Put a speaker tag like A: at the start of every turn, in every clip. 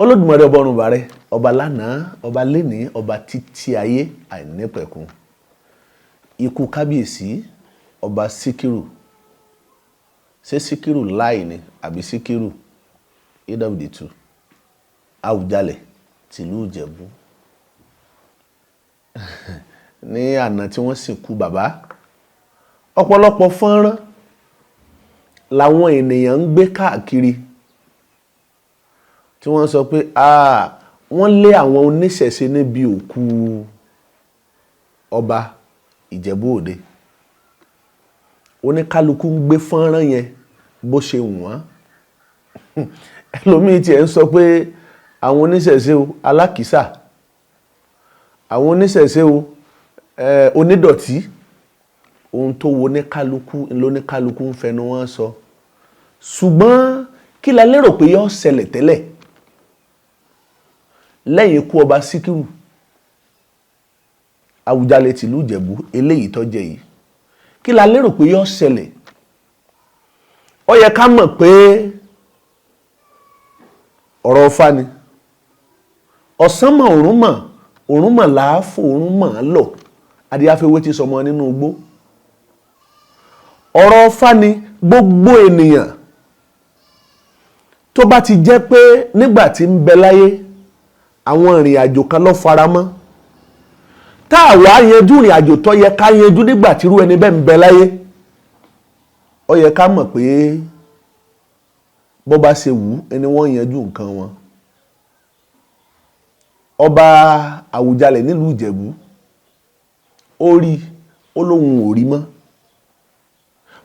A: Olódùmarè ọba ọ̀run bàrẹ̀, ọba lánàá, ọba lénìí, ọba títí ayé àìnípẹ̀kun. Ikú kábíyèsí ọba Síkírù, ṣé Síkírù láì ni àbí Síkírù, either of the two, Àwùjalẹ̀ tìlú Ìjẹ̀bú, ní àná tí wọ́n sìnkú bàbá, ọ̀pọ̀lọpọ̀ fọ́nrán làwọn ènìyàn ń gbé káàkiri tí wọ́n sọ pé wọ́n lé àwọn oníṣẹ̀ṣe níbi òkú ọba Ìjẹ̀bú Òde. Oníkálukú ń gbé fọ́nrán yẹn bó ṣe wù wọ́n. Ẹlòmíì tiẹ̀ ń sọ pé àwọn oníṣẹ̀ṣe o, alákìísà, àwọn oníṣẹ̀ṣe o, onídọ̀tí. Ohun tó wo oníkálukú lóníkálukú ń fẹnu wọn sọ. Ṣùgbọ́n kí la lérò pé yóò ṣẹlẹ̀ tẹ́lẹ̀ lẹ́yìn ikú ọba Síkírù Àwùjalẹ̀ tìlú Ìjẹ̀bú eléyìí tó jẹ yìí? Kí la lérò pé yóò ṣẹlẹ̀? Ó yẹ ká mọ̀ pé ọ̀rọ̀ Ifá ni. Ọ̀sán mọ̀, òrùn mọ̀, òrùn mọ̀ làáfò, òrùn mọ̀ á lọ, adíáfẹ́wé ti sọmọ nínú igbó. Ọ̀rọ̀ Ifá ni. Gbogbo ènìyàn tó bá ti jẹ́ pé nígbà tí ń bẹ láyé, àwọn ìrìn àjò kan ló fara mọ́, tá a wá yanjú ìrìn àjò tó yẹ ká yanjú nígbà tí irú ẹni bẹ́ẹ̀ ń bẹ láyé, ó yẹ ká mọ̀ pé bó bá ṣe wù ú ẹni wọ́n yanjú nǹkan wọn. Ọba Àwùjalẹ̀ nílùú Ìjẹ̀bú, ó rí ó lóun ò rí mọ́.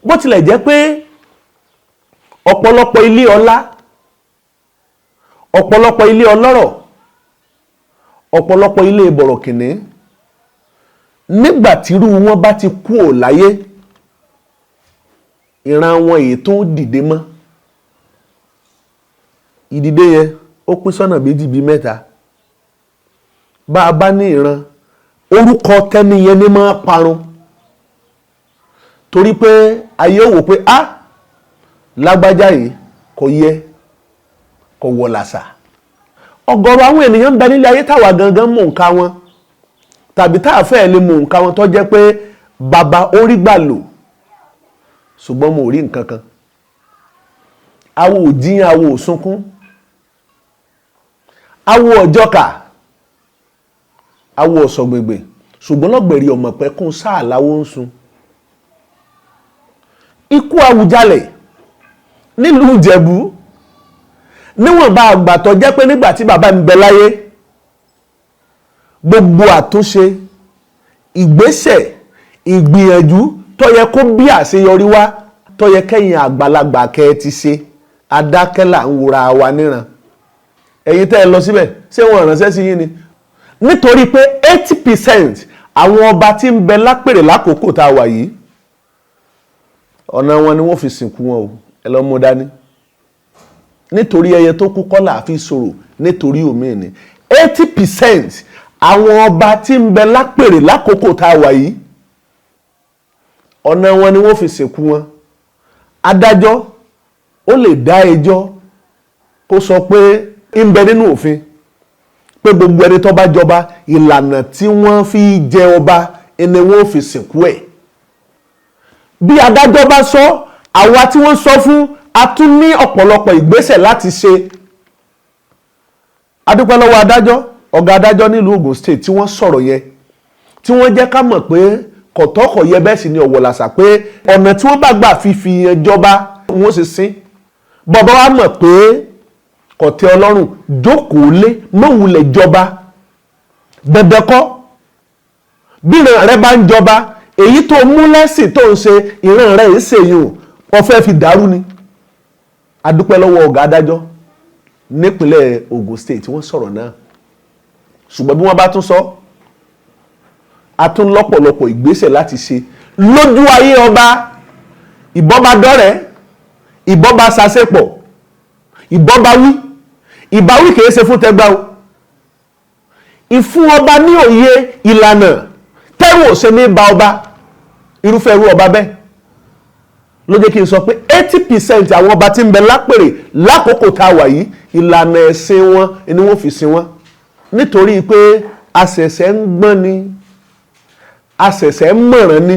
A: Bó tilẹ̀ jẹ́ pé ọ̀pọ̀lọpọ̀ ilé ọlá, ọ̀pọ̀lọpọ̀ ilé ọlọ́rọ̀, ọ̀pọ̀lọpọ̀ ilé bọ̀rọ̀kìnní, nígbà tírú wọn bá ti kú ò láyé, ìran wọn èyí tó ń dìde mọ́. Ìdìde yẹn, ó pín sọ́nà méjì bíi mẹ́ta. Bá a bá ní ìran, orúkọ tẹ́ni yẹn ní máa parun, torí pé ayé ò wò pé a lágbájá yìí kò yẹ kò wọ̀ làṣà. Ọ̀gọ̀rọ̀ àwọn ènìyàn ń bẹ nílé ayé táwa gangan mú nǹka wọn tàbí tá a fẹ́ lè mú nǹka wọn, tó jẹ́ pé bàbá orí gbà lò, ṣùgbọ́n mo rí nǹkan kan. Awo ò jíyàn, awo ò sunkún, awo ọjọ́kà, awo ọ̀sọ̀gbègbè, ṣùgbọ́n lọ́gbẹ̀rì ọ̀mọ̀pẹ́ kún sáà láwo ń sun. Ikú Àwùjalẹ̀ nílùú Ìjẹ̀bú, níwọ̀nba àgbà tó jẹ́ pé nígbà tí bàbá ń bẹ láyé, gbogbo àtúnṣe, ìgbésẹ̀, ìgbìyànjú tó yẹ kó bí àṣeyọrí wá, tó yẹ kẹ́yìn àgbàlagbà kẹ́ ẹ ti ṣe, adákẹ́là ń wura wa níran. Ẹ̀yin tẹ́ ẹ lọ síbẹ̀, ṣé wọ́n ránṣẹ́ sí yín ni? Nítorí pé 80% àwọn ọba tí ń bẹ lápèrè lákòókò tá a wà yìí, ọ̀nà wọn ni wọ́n fi sìnkú wọn o. Ẹ lọ́ mú dání, nítorí ẹyẹ tó kú kọ́ là fi sọ̀rọ̀ nítorí òmíì ni. 80% àwọn ọba tí ń bẹ lápèrè lákòókò tá a wà yìí, ọ̀nà wọn ni wọ́n fi sìnkú wọn. Adájọ́ ó lè dá ẹjọ́ kó sọ pé ń bẹ nínú òfin pé gbogbo ẹni tó bá jọba, ìlànà tí wọ́n fi jẹ ọba ẹni wọ́n fi sìnkú ẹ̀. Bí adájọ́ bá sọ, àwa tí wọ́n sọ fún, a tún ní ọ̀pọ̀lọpọ̀ ìgbésẹ̀ láti ṣe. Adúpẹ́ lọ́wọ́ adájọ́, ọ̀gá adájọ́ nílùú Ogun State tí wọ́n sọ̀rọ̀ yẹn, tí wọ́n jẹ́ ká mọ̀ pé kọ̀tọ́kọ̀ yẹ bẹ́ẹ̀ sì ni ọ̀wọ̀ làṣà, pé ọ̀nà tí wọ́n bá gbà fi yẹn jọba, wọ́n sì sin. Bọ́bá wa mọ̀ pé kò tẹ́ Ọlọ́run, jókòó lé, mọ̀wulẹ̀ jọba. Dandan kọ́. Bí ìran rẹ bá ń jọba, èyí tó mú lẹ́sìn tó ń ṣe ìran rẹ yìí ṣèyún wọ́n fẹ́ fi dàrú ni. Adúpẹ́ lọ́wọ́ ọ̀gá adájọ́ nípínlẹ̀ Ogun State tí wọ́n sọ̀rọ̀ náà. Ṣùgbọ́n bí wọ́n bá tún sọ, a tún lọ́pọ̀lọpọ̀ ìgbésẹ̀ láti ṣe lójú ayé ọba. Ìbọn bá dọ́rẹ̀ẹ́, ìbọn bá ṣàṣepọ̀, ìbọn bá wí, ìbáwí kìí ṣe fún tẹgbà o. Ìfún ọba ní òye ìlànà tẹ́rù ò ṣe ní ba ọba, irúfẹ́ irú ọba bẹ́ẹ̀ ló jẹ́ kí n sọ pé 80% àwọn ọba tí ń bẹ lápèrè lákòókò tá a wà yìí, Ìlànà ẹ̀sìn wọn ni wọ́n fi sin wọn, nítorí pé àṣẹ̀ṣẹ̀ ń gbọ́n ni, àṣẹ̀ṣẹ̀ ń mọ̀ràn ni,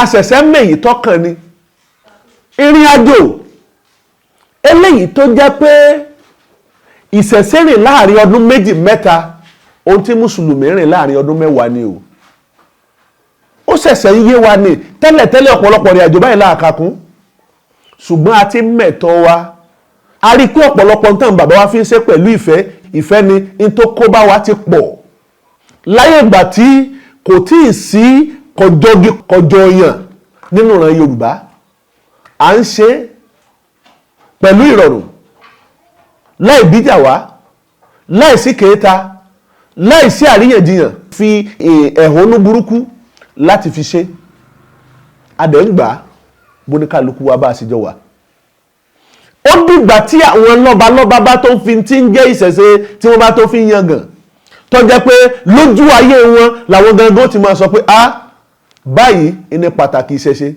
A: àṣẹ̀ṣẹ̀ ń mèyí tọ́kàn ni. Ìrìn àjò eléyìí tó jẹ́ pé ìṣẹ̀ṣẹ̀ rìn láàrin ọdún 2 mẹ́ta, ohun tí mùsùlùmí rìn láàrin ọdún 10 ni o. Ó ṣẹ̀ṣẹ̀ ń yé wa ni. Tẹ́lẹ̀tẹ́lẹ̀ ọ̀pọ̀lọpọ̀ ìrìn àjò báyìí láàkàkún, ṣùgbọ́n a ti mẹ̀tọ́ wa. A rí i pé ọ̀pọ̀lọpọ̀ nǹkan bàbá wa fi ń ṣe pẹ̀lú ìfẹ́, ìfẹ́ ni n tó kó bá wa ti pọ̀. Láyé ìgbà tí kò tí ì sí kọjọ́gí kọjọ́yàn nínú ìran Yorùbá, à ń ṣe pẹ̀lú ìrọ̀rùn, láì bíjà wá, láì sí kéta, láì sí àríyànjiyàn, fi ẹ̀hónú burúkú láti fi ṣe. Adẹ̀ ń gbà bóníkàlùkù wa bá a ṣe jọ wà. Ó dìgbà tí àwọn lọ́balọ́ba bá tó fi ti ń jẹ́ ìṣẹ̀ṣe, tí wọ́n bá tó fi ń yangàn, tó jẹ́ pé lójú ayé wọn làwọn gangan ti máa sọ pé a báyìí ní pàtàkì ìṣẹ̀ṣe.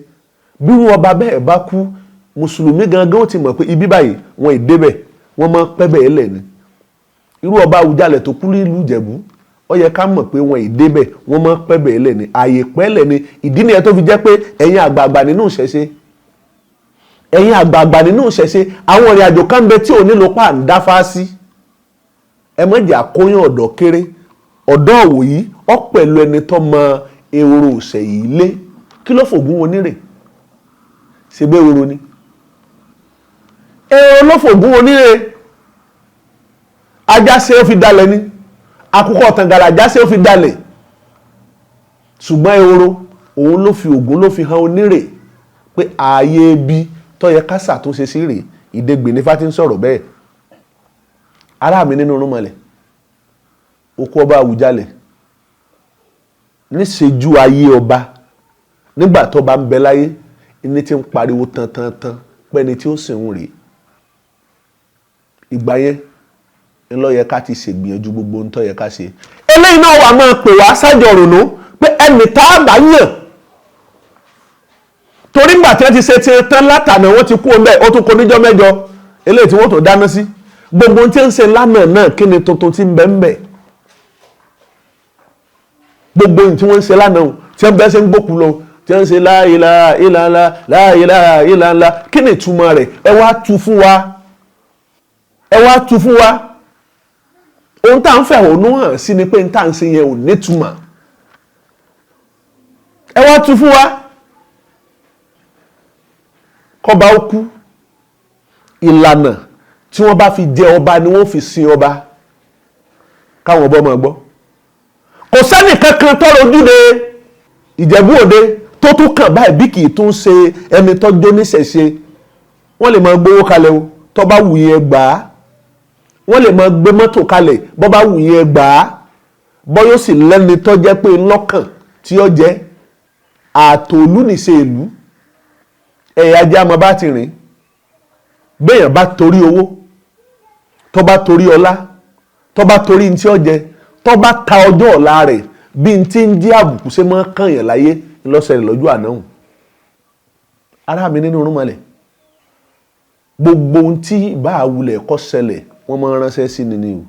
A: Bí wọn bá bẹ́ẹ̀ bá kú, mùsùlùmí gangan ti mọ̀ pé ibi báyìí wọn ì débẹ̀, wọ́n máa pẹ́ bẹ́ẹ̀ lẹ̀ ni. Irú ọba Àwùjalẹ̀ tó kú nílùú Ìjẹ̀bú, ó yẹ ká mọ̀ pé wọn ì débẹ̀, wọ́n máa pẹ́ bẹ́ẹ̀ lẹ̀ ni, ààyè pẹ́ lẹ̀ ni. Ìdí nìyẹn tó fi jẹ́ pé ẹ̀yin àgbààgbà nínú ìṣẹ̀ṣe, ẹ̀yin àgbààgbà nínú ìṣẹ̀ṣe, àwọn ìrìn àjò kan bẹ tí ò nílò pa ń dáfá sí. Ẹ má jẹ́ àkóyán ọ̀dọ́ kéré. Ọ̀dọ́ òwò yìí ọ pẹ̀lú ẹni tó mọ ehoro ọ̀sẹ̀ yìí lé. Kí ló fògùn onírè? Ṣe bẹ́ẹ̀ ehoro ni? Ehoro ló fògùn onírè. Ajá ṣe ó fi dalẹ̀ ni, àkùkọ ọ̀tàngàrà ajá ṣe ó fi dalẹ̀. Ṣùgbọ́n ehoro òun ló fi ògùn, ló fi hàn onírè pé ààyè ibi tó yẹ ká ṣàtúnṣe sí rèé. Ìdẹ́gbẹ̀ ní Fátí ń sọ̀rọ̀ bẹ́ẹ̀. Ará mi nínú rúmọlẹ̀, òkú ọba Àwùjalẹ̀ níṣejú ayé ọba, nígbà tó bá ń bẹ láyé ní ti ń pariwo tan tan tan pẹ́ni tí ó sì ń rèé. Ìgbà yẹn ńlọ yẹ ká ti ṣègbìyànjú gbogbo ohun tó yẹ ká ṣe. Eléyìí náà wà máa pè wá sájọ rònú pé ẹnì tá a bá yàn, torí gbà tí wọ́n ti ṣe ti tán látànà, wọ́n ti kú ọmọ ẹ̀, ó tún kó níjọ́ mẹ́jọ eléyìí tí wọ́n tó dáná sí. Gbogbo ohun tí ń ṣe lánàá náà, kí ni tuntun tí ń bẹ ń bẹ? Gbogbo ohun tí wọ́n ń ṣe lánàá tí wọ́n bẹ́ ṣe ń gbókun lọ, tí wọ́n ń ṣe la ilaha illallah, la ilaha illallah, kí ni ìtumọ̀ rẹ̀? Ẹ wá tu fún wa, ẹ wá tu fún wa. Ohun tá à ń fẹ̀hónú hàn sí ni pé n tá à ń ṣe yẹn ò nítumọ̀. Ẹ wá tu fún wa. Kọba ó kú, ìlànà tí wọ́n bá fi jẹ ọba ni wọ́n fi sin ọba, káwọn ọba máa gbọ́. Kò sẹ́nì kankan tọrọ ojúde Ìjẹ̀bú Òde tó tún kàn báyìí bí kì í tún ṣe ẹni tọ́jú oníṣẹ̀ṣe. Wọ́n lè máa gbowó kalẹ̀ o, tó bá wù yẹn gbà á. Wọ́n lè máa gbé mọ́tò kalẹ̀, bọ́ bá wù yẹn gbà á. Bọ́ yóò sì lẹ́ni tó jẹ́ pé lọ́kàn tí ó jẹ́ àtòlú nìṣe ìlú. Ẹ̀yà ajá mọ́ bá ti rìn. Béèyàn bá torí owó, tó bá torí ọlá, tó bá torí ní tí ó jẹ, tó bá ta ọjọ́ ọ̀la rẹ̀, bí n ti ń jẹ́ àbùkù ṣe máa kàn yàn láyé lọ́sẹ̀rẹ̀ lọ́jọ́ àná hùn. Ará mi nínú rúmọlẹ̀, gbogbo ohun tí bá a wulẹ̀ kọ́ ṣẹlẹ̀, wọ́n máa ń ránṣẹ́ sí ni ni o.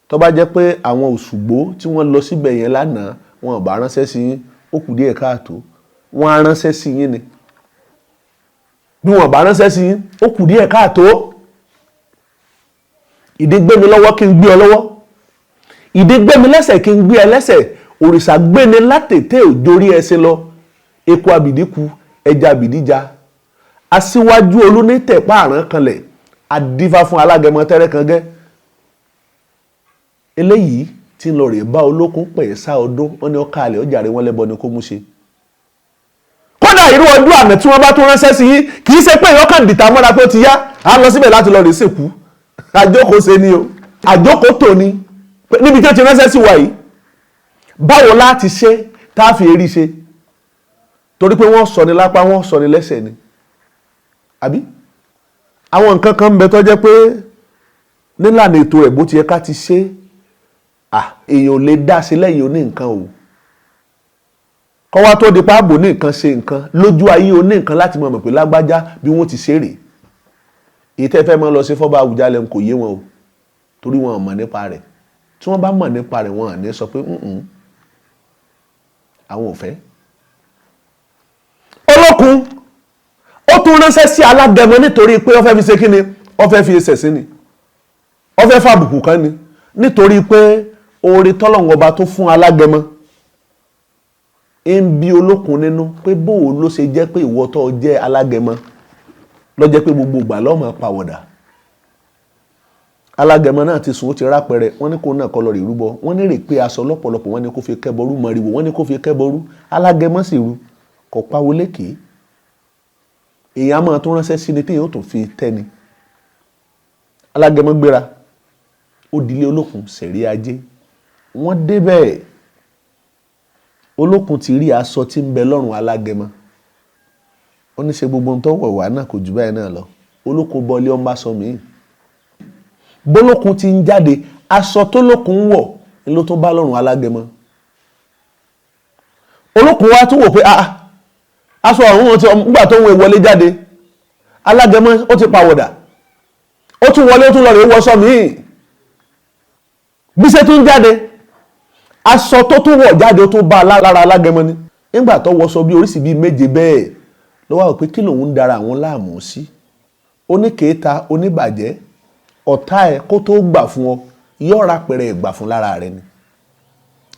A: Tó bá jẹ́ pé àwọn Òṣùgbó tí wọ́n lọ síbẹ̀ yẹn lánàá, wọn ò bá ránṣẹ́ sí yín, ó kù díẹ̀ káàtó. Wọ́n á ránṣẹ́ sí yín ni. Bí wọn bá ránṣẹ́ sí yín, ó kù díẹ̀ káàtó. Ìdí gbé mi lọ́wọ́ kí n gbé ọ lọ́wọ́, ìdí gbé mi lẹ́sẹ̀ kí n gbé ẹ lẹ́sẹ̀. Òrìṣà gbé ni látètè òjòrí ẹsẹ̀ lọ. Eku abìdí ku, ẹja abìdí ja. Aṣíwájú olónítẹ̀pá àrán kanlẹ̀, adífá fún alágẹmọ tẹ́rẹ́ kan gẹ́. Eléyìí tí ń lọ rè bá olókun pẹ̀ sá ọdún wọn ní ọkà àlẹ́ ọjà rẹ̀, wọ́n lẹ́bọ ni kó mú ṣe. Kódà irú ọdún àná tí wọ́n bá tún ránṣẹ́ sí yín, kì í ṣe pé ìyọ́kàn dìtà mọ́ra pé ó ti yá, à ń lọ síbẹ̀ láti lọ rè sìnkú. Àjókòó ṣe ni o, àjókòó tò ní níbi tí wọ́n ti ránṣẹ́ sí wa yìí. Báwo láti ṣe tá a fi erí ṣe? Torí pé wọ́n sọ ni lápá, wọ́n sọ ni lẹ́sẹ̀ ni. Àbí àwọn nǹkan kan ń bẹ tó jẹ́ pé nílànà ètò rẹ̀ bó ti yẹ ká ti ṣe, èèyàn ò lè dá sí lẹ́yìn oní nǹkan o. Kọ́ wá tó di páàbò ní nǹkan ṣe nǹkan lójú ayé oní nǹkan láti mọ̀ pé lágbájá bí wọ́n ti ṣe rèé. Èyí tẹ́ fẹ́ máa lọ sí fọ́ba Àwùjalẹ̀ kò yé wọn o, torí wọn ò mọ̀ nípa rẹ̀. Tí wọ́n bá mọ̀ nípa rẹ̀, wọn à ní sọ pé àwọn ò fẹ́. Olókun ó tún ránṣẹ́ sí Alágẹmọ nítorí pé ó fẹ́ fi ṣe kíni? Ó fẹ́ fi ṣẹ̀sín ni, ó fẹ́ fàbùkù kan ni, nítorí pé oore tọ́lọ́run ọba tó fún Alágẹmọ ń bí Olókun nínú, pé bóò ló ṣe jẹ́ pé ìwọ tó jẹ́ Alágẹmọ ló jẹ́ pé gbogbo ìgbà ló máa pàwọ̀dà. Alágẹmọ náà ti sùn, ó ti rápẹrẹ. Wọ́n ní kó náà kọ́ lọ rí rúbọ. Wọ́n ní rè pé aṣọ lọ́pọ̀lọpọ̀, wọ́n ní kó fi kẹ́bọrú mọ̀rìwò, wọ́n ní kó fi kẹ́bọrú. Alágẹmọ sì rú, kò pawó lékè. Èèyàn á máa tún ránṣẹ́ sí ni téèyàn ó tún fi tẹ́ ni. Alágẹmọ gbéra, ó dilé Olókun sẹ̀rí ajé. Wọ́n débẹ̀, Olókun ti rí aṣọ tí ń bẹ lọ́rùn Alágẹmọ. Ó ní ṣe gbogbo ohun tó wọ̀ wá náà kò jù báyìí náà lọ. Olókun bọ́lé, ọ̀n bá sọ míì. Bólókun ti ń jáde, aṣọ tó lókun ń wọ̀ ló tún bá lọ́rùn Alágẹmọ. Olókun wa tún wò pé, ah, aṣọ ọ̀hún wọn ti nígbà tó ń wọlé jáde, Alágẹmọ ó ti pàwọ̀dà, ó tún wọlé, ó tún lọ rèé wọṣọ míì. Bí ṣe tún jáde, aṣọ tó tún wọ̀ jáde, ó tún bá lára Alágẹmọ ni. Nígbà tó wọṣọ bí oríṣi bíi méje bẹ́ẹ̀ ló wá wò pé kí lòun ń dara àwọn láàmú sí. Oníkèéta, oníbàjẹ́, ọ̀tá ẹ̀, kó tó gbà fún ọ, yọ̀ọ́ra pẹ̀rẹ̀ ìgbà fún lára rẹ ni.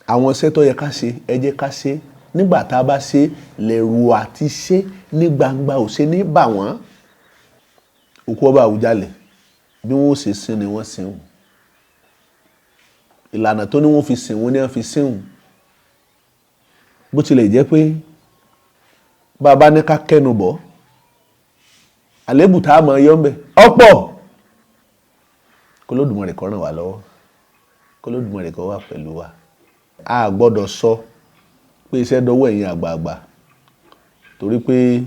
A: Àwọn iṣẹ́ tó yẹ ká ṣe, ẹ jẹ́ ká ṣe. Nígbà tá a bá ṣe, lẹ̀rù àti ṣe ní gbangba ò ṣe ní bà wọ́n. Òkú ọba Àwùjalẹ̀, bí wọ́n ó ṣe sin ni wọ́n sin òun. Ìlànà tó ní wọ́n fi sìn wọ́n ní wọ́n fi sìn òun. Bó tilẹ̀ jẹ́ pé bàbá ní ká kẹ́nu bọ̀, àlébù tá a mọ̀ yọ́ ń bẹ̀ ọ̀pọ̀. K'Olódùmarè kó ràn wá lọ́wọ́, k'Olódùmarè kó wà pẹ̀lú wa. A gbọ́dọ̀ sọ pé iṣẹ́ dọwọ́ ẹ̀yin àgbààgbà, torí pé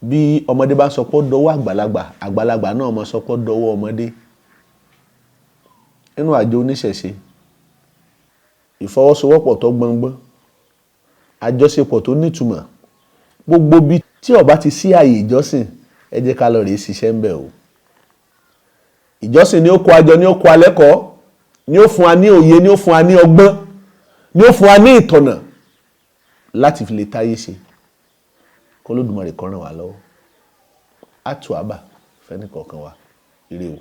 A: bí ọmọdé bá sọ pé ó dọwọ́ àgbàlagbà, àgbàlagbà náà máa sọ pé ó dọwọ́ ọmọdé. Nínú àjọ oníṣẹ̀ṣe, ìfọwọ́sowọ́pọ̀ tó gbọngbọ́n, àjọṣepọ̀ tó nítumọ̀, gbogbo bí tí ó bá ti sí ààyè ìjọsìn, ẹ jẹ́ ká lọ rèé ṣiṣẹ́ ń bẹ̀ o. Ìjọsìn ni ó kó àjọ, ni ó kó alẹ́ kọ́, ni ó fún wa ní òye, ni ó fún wa ní ọgbọ́n, ni ó fún wa ní ìtọ̀nà láti fi lè táyé ṣe. K'Olódùmarè kó ràn wá lọ́wọ́. Àtù àbà fẹ́ni kọ̀ọ̀kan wa. Ire o.